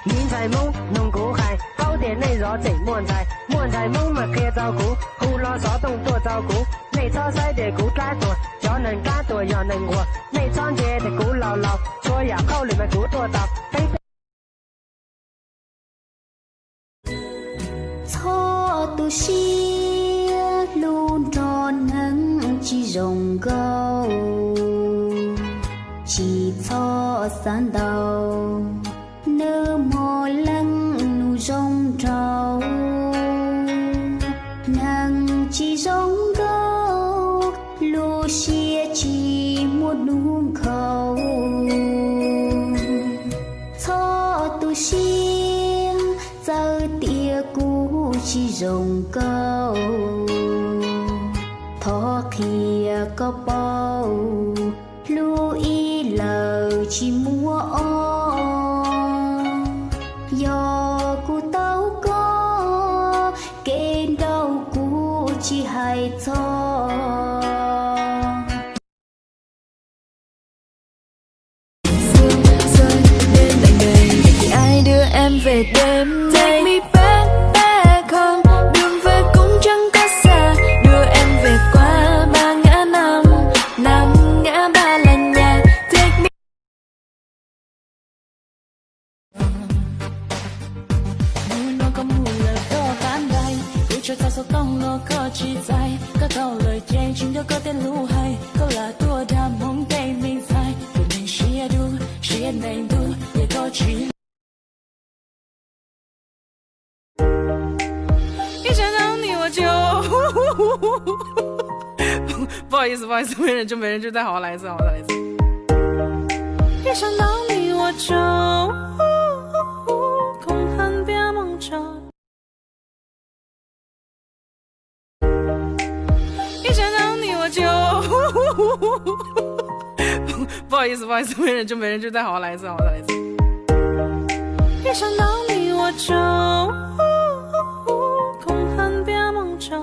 Miv ntxhais Hmoob, noog kuv hais, paub tias nej zov tseem muaj ntxhais. Muaj ntxhais Hmoob mas qhia tau kuv, hu hlo xov tooj tuaj rau kuv. Nej txhob saib tias kuv dab tuag, cov neeg dab tuag yog neeg nquag. Nej txhob ntsia tias kuv laus laus, txhua yam hauj lwm mas kuv tuaj tau. Peb Txhob tu siab hlub nrog neeg tsis zoo nkauj, tsis txhob xav ntau, nws mos leej nus zoo nraug. Neeg tsis zoo nkauj, lub siab tsis muaj hnub nkhaus. Txhob tu siab, txawm tias kuv tsis zoo nkauj, thov qhia koj paub, hlub ib leeg tsis muaj ob. Yog kuv tau koj, kev nraug kuv tsis hais txog. Sương rơi đêm lạnh lùng, để khi ai đưa em về đêm nay. Take me back, back home, đường về cũng chẳng có xa, đưa em về qua ba ngã năm, năm ngã ba là nhà. Take me Hnub no koj mus lawm koj qab ntais, kuv tso tau xov tooj los koj tsis txais, koj tau lawm ces tsis nco koj tej lus hais, koj lam tuaj dag hmoov tej me ntxhais, tus neeg siab dub siab neeg dub, ces koj tsis 一想到你我就，不好意思，不好意思，没忍住，没忍住，再好好来一次，好，再来一次。一想到你我就，空喊别梦着。一想到你我就，不好意思，不好意思，没忍住，没忍住，再好好来一次，好，再来一次。一想到你我就，空喊别梦着。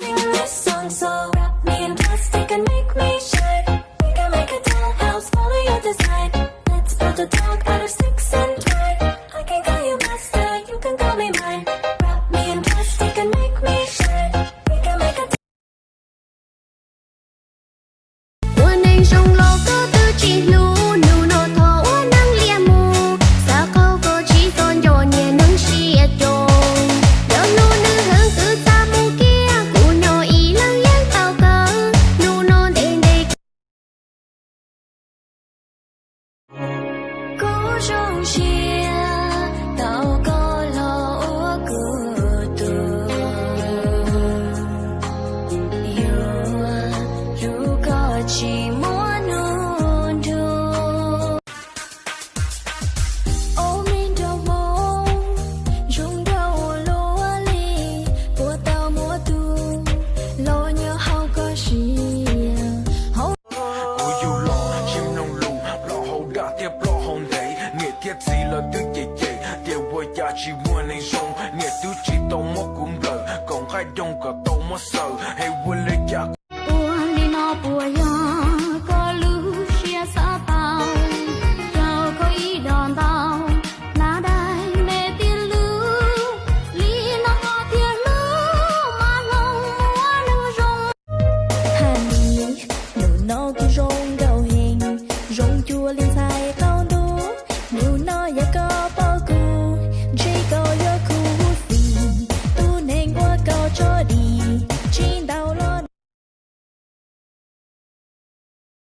Sing this song, so wrap me in plastic and make me shine. We can make a dollhouse, follow your design. Let's build a dog out of sticks and twine. I can call you master, you can call me mine. Wrap me in plastic and make me shine. We can make a Ua neeg zoo los koj twb tsis hlub, hnub no thov ua neeg liam mus. Xav qaug koj tsis txhob nco niag neeg siab coob, yog hlub nws heev twb txaj mus kiag, kuv nyob ib leeg yeej tau kawg, hnub no ntev ntev. Kuv zoo siab tau koj los ua kuv tus, yuav hlub koj tsis muaj hnub nrug. Ob me nraug Hmoob zoo nraug ua luaj li, puas tau muaj tus los nyob hauv koj siab. Kuv yug los tsis mloog lus, ploj hauv daj thiab ploj hauv ntev, niam thiab txiv lawv twb cem cem tias ua cas tsis muaj neeg zoo, niam twb tsis tau muab kuv nplawm, kom nqaij doog kom tau muab xaws, es ua li cas